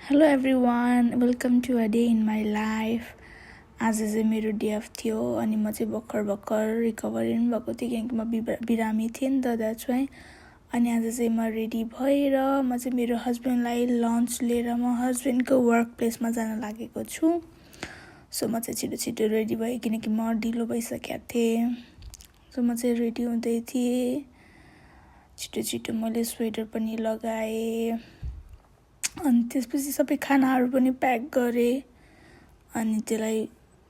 Hello everyone, welcome to a day in my life. आज चाहिँ मेरो डे अफ थियो अनि म चाहिँ भर्खर रिकभरी पनि भएको थिएँ किनकि म बिरामी थिएँ नि त द्याट्स वाइ। अनि आज चाहिँ म रेडी भएर म चाहिँ मेरो हस्बेन्डलाई लन्च लिएर म हस्बेन्डको वर्क प्लेसमा जान लागेको छु। सो म चाहिँ छिटो रेडी भएँ किनकि म ढिलो भइसकेको थिएँ। सो म चाहिँ रेडी हुँदै थिएँ, छिटो मैले स्वेटर पनि लगाएँ अनि त्यसपछि सबै खानाहरू पनि प्याक गरेँ अनि त्यसलाई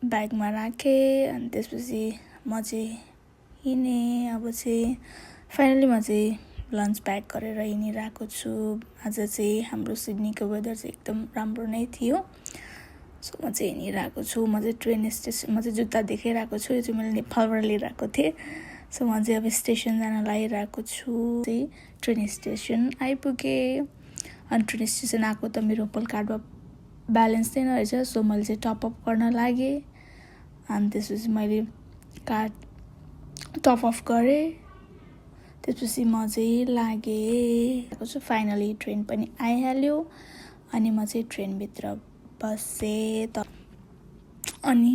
ब्यागमा राखेँ। अनि त्यसपछि म चाहिँ हिँडेँ। अब चाहिँ फाइनली म चाहिँ लन्च प्याक गरेर हिँडिरहेको छु। आज चाहिँ हाम्रो सिडनीको वेदर चाहिँ एकदम राम्रो नै थियो। सो म चाहिँ हिँडिरहेको छु। म चाहिँ ट्रेन स्टेसन, म चाहिँ जुत्ता देखाइरहेको छु, यो चाहिँ मैले नेपालबाट लिइरहेको थिएँ। सो म चाहिँ अब स्टेसन जान लागिरहेको छु। चाहिँ ट्रेन स्टेसन आइपुगेँ अनि ट्रेन स्टेसन आएको त मेरो ओपल कार्डमा ब्यालेन्स थिएन रहेछ। सो मैले चाहिँ टपअप गर्न लागेँ अनि त्यसपछि मैले कार्ड टपअप गरेँ। त्यसपछि म चाहिँ लागेँ। फाइनली ट्रेन पनि आइहाल्यो अनि म चाहिँ ट्रेनभित्र बसेँ अनि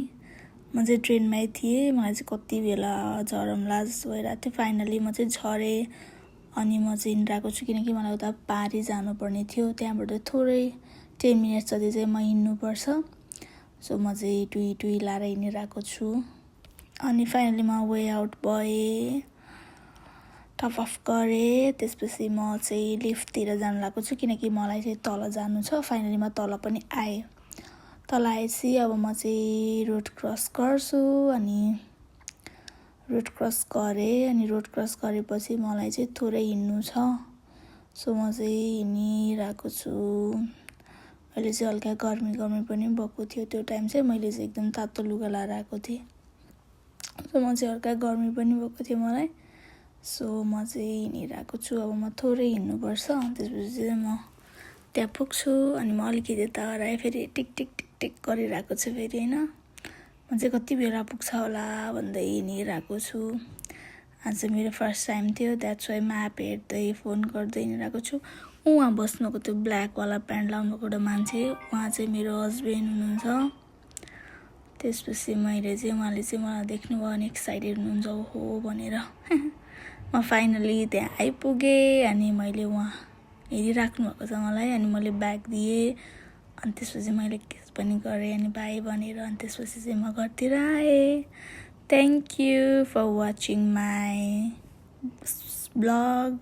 म चाहिँ ट्रेनमै थिएँ। मलाई चाहिँ कति बेला झरमलाज भइरहेको थियो। फाइनली म चाहिँ झरेँ अनि म चाहिँ हिँडिरहेको छु किनकि मलाई उता पारी जानुपर्ने थियो। त्यहाँबाट थोरै 10 मिनट जति चाहिँ म हिँड्नुपर्छ। सो म चाहिँ टुई लाएर हिँडिरहेको छु अनि फाइनली म वे आउट भएँ, टप अफ गरेँ। त्यसपछि म चाहिँ लिफ्टतिर जान लागेको छु किनकि मलाई चाहिँ तल जानु छ। फाइनली म तल पनि आएँ। तल आएपछि अब म चाहिँ रोड क्रस गर्छु अनि रोड क्रस गरेँ अनि रोड क्रस गरेपछि मलाई चाहिँ थोरै हिँड्नु छ। सो म चाहिँ हिँडिरहेको छु। अहिले चाहिँ हल्का गर्मी पनि भएको थियो। त्यो टाइम चाहिँ मैले चाहिँ एकदम तातो लुगा लाएर आएको थिएँ। सो म चाहिँ हल्का गर्मी पनि भएको थियो मलाई। सो म चाहिँ हिँडिरहेको छु। अब म थोरै हिँड्नुपर्छ। त्यसपछि चाहिँ म त्यहाँ पुग्छु अनि म अलिकति यता हराएँ। फेरि टिक गरिरहेको छु फेरि होइन। म चाहिँ कति बेला पुग्छ होला भन्दै हिँडिरहेको छु। आज चाहिँ मेरो फर्स्ट टाइम थियो, द्याट्स वाइ म्याप हेर्दै फोन गर्दै हिँडिरहेको छु। उहाँ बस्नुको त्यो ब्ल्याकवाला प्यान्ट लाउनुको एउटा मान्छे, उहाँ चाहिँ मेरो हस्बेन्ड हुनुहुन्छ। त्यसपछि उहाँले चाहिँ मलाई देख्नुभयो अनि एक्साइटेड हुनुहुन्छ हो भनेर। म फाइनली त्यहाँ आइपुगेँ अनि मैले उहाँ हेरिराख्नु भएको छ मलाई अनि मैले ब्याग दिएँ अनि त्यसपछि मैले किस पनि गरेँ अनि बाई भनेर अनि त्यसपछि चाहिँ म घरतिर आएँ। Thank you for watching my blog.